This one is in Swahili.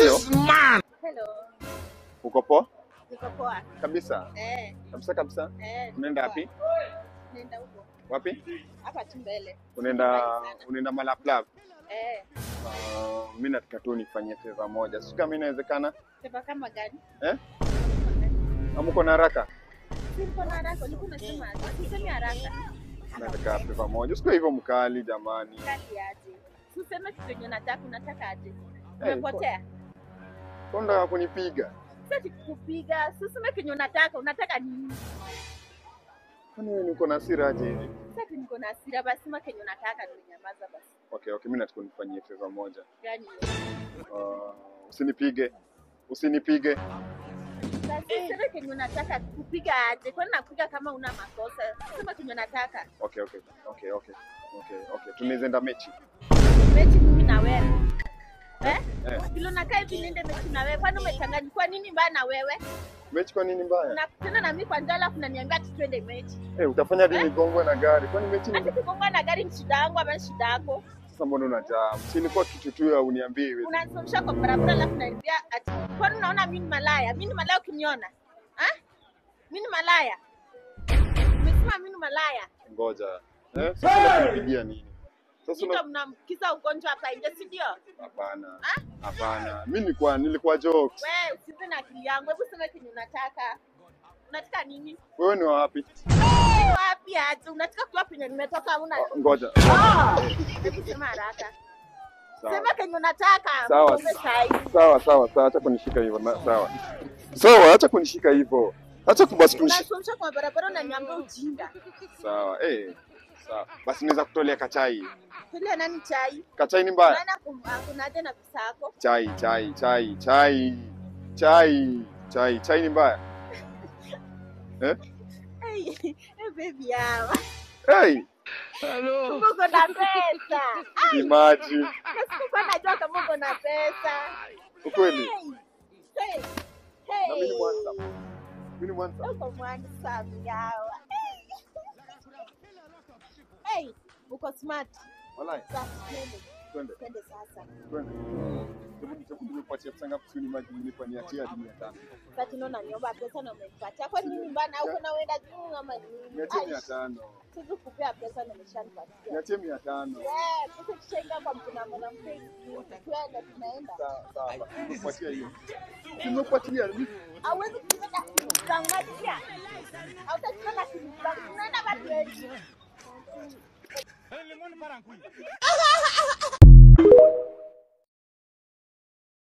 Hello. Hello. Uko poa? Niko poa. Kabisa. Eh. Kabisa kabisa. Eh. Unaenda wapi? Nenda huko. Wapi? Hapa tu mbele. Unaenda Malaplap. Eh. Mimi nataka tu nifanyie favor moja. Sio kama inawezekana. Favor kama gani? Eh? Ama uko na haraka? Siko na haraka, niko nasema usiseme haraka. Nataka favor moja. Usikuwe hivyo mkali jamani. Mkali aje? Usiseme kitu yenye unataka, unataka aje? Umepotea. Unataka kunipiga? Sitaki kukupiga. Usiseme kenye unataka, unataka nini? Kwani wewe niko na hasira aje hivi? Sitaki niko na hasira, basi sema kenye unataka ninyamaza basi. Okay, okay, mimi nataka unifanyie favor moja. Gani? Usinipige. Usinipige. Sasa kenye unataka kupiga aje? Kwani nakupiga kama una makosa? Sema kenye unataka. Okay, okay. Okay, okay. Okay, okay. Tunaweza mechi. Mechi mimi na wewe. Eh? Eh. Bila unakaa hivi niende mechi na wewe. Kwani umechanganywa nini mbaya na wewe? Mechi kwa nini mbaya? Unakutana na mimi kwa njia alafu unaniambia twende mechi. Eh, utafanya nini gongwe na gari? Kwani mechi ni Ati kugongwa na gari ni shida yangu ama shida yako? Sasa mbona unajaa? Si ilikuwa kitu tu ya uniambie iwe. Unanisomesha kwa barabara alafu unaniambia ati kwani unaona mimi ni malaya? Mimi ni malaya ukiniona? Ah? Mimi ni malaya. Umesema mimi ni malaya. Ngoja. Eh? Sasa unanipigia nini? Sasa ndio mnamkiza ugonjwa hapa nje, si ndio? Hapana. Hapana. Mimi nilikuwa jokes. Wewe usize na akili yangu. Hebu sema kenye unataka. Unataka nini? Wewe ni wapi? Wapi aje? Unataka kuwa penye nimetoka una. Ngoja. Hebu sema haraka. Sawa. Sema kenye unataka. Sawa. Sawa, sawa, sawa. Acha kunishika hivyo. Sawa. Sawa, acha kunishika hivyo. Acha kubasi kunishika. Unasomesha kwa barabara unaniambia ujinga. Sawa. Eh. Sawa. Basi naweza kutolea kachai. Tolea nani chai? Kachai ni mbaya. Maana kuna haja na pesa yako. Chai, chai, chai, chai. Chai, chai, chai ni mbaya. Eh? Hey, hey baby yawa. Hey. Hello. Uko na pesa. Imagine. Sikuwa najua kama uko na pesa. Ukweli? Hey. Hey. Na mimi ni mwanza. Mimi ni mwanza. Uko mwanza yawa. Hey, uko smart. Walai. Sasa twende. Twende. Twende sasa. Twende. Hebu nipatie pesa ngapi sio ni maji nipa niachie hadi 500. Sasa tunaona niomba pesa na umenipatia. Kwa nini bana huko na uenda juu ama nini? Niachie 500. Siwezi kupea pesa na umeshanipatia. Niachie 500. Eh, pesa kishaingia kwa mtu na mwanamke. Twende tunaenda. Sawa, sawa. Nimekupatia hiyo. Nimekupatia. Hauwezi kupata zangu pia. Hautachukua na simu zangu. Tunaenda bado.